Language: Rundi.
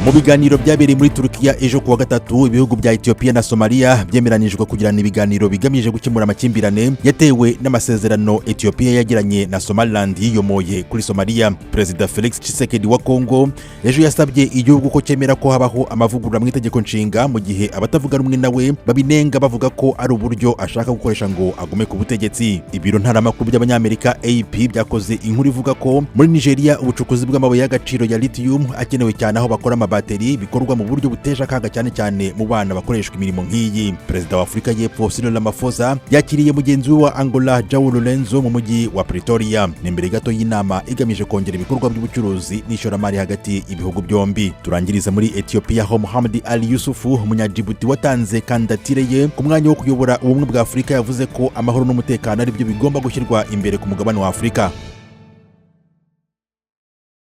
Mu biganiro byabereye muri Turukiya ejo kuwa gatatu, ibihugu bya Ethiopia na Somalia byemeranijwe kugirana ibiganiro bigamije gukemura amakimbirane yatewe n'amasezerano Ethiopia yagiranye na Somaliland yiyomoye kuri Somalia. Perezida Felix Tshisekedi wa Congo ejo yasabye igihugu ko cyemera ko habaho amavugurura mu itegeko nshinga, mu gihe abatavuga rumwe nawe babinenga bavuga ko ari uburyo ashaka gukoresha ngo agume ku butegetsi. Ibiro ntaramakuru by'Abanyamerika AP byakoze inkuru ivuga ko muri Nigeria ubucukuzi bw'amabuye y'agaciro ya lithium akenewe cyane aho bakora amabateri bikorwa mu buryo buteje akaga, cyane cyane mu bana bakoreshwa imirimo nk'iyi. Perezida wa Afurika y'Epfo Cyril Ramaphosa yakiriye mugenzi we wa Angola João Lourenço mu mujyi wa Pretoria. Ni mbere gato y'inama igamije kongera ibikorwa by'ubucuruzi n'ishoramari hagati y'ibihugu byombi. Turangiriza muri Ethiopia, aho Mohamed Ali Yusufu, Umunyajibuti watanze kandidatire ye ku mwanya wo kuyobora Ubumwe bwa Afurika, yavuze ko amahoro n'umutekano ari byo bigomba gushyirwa imbere ku mugabane wa Afurika.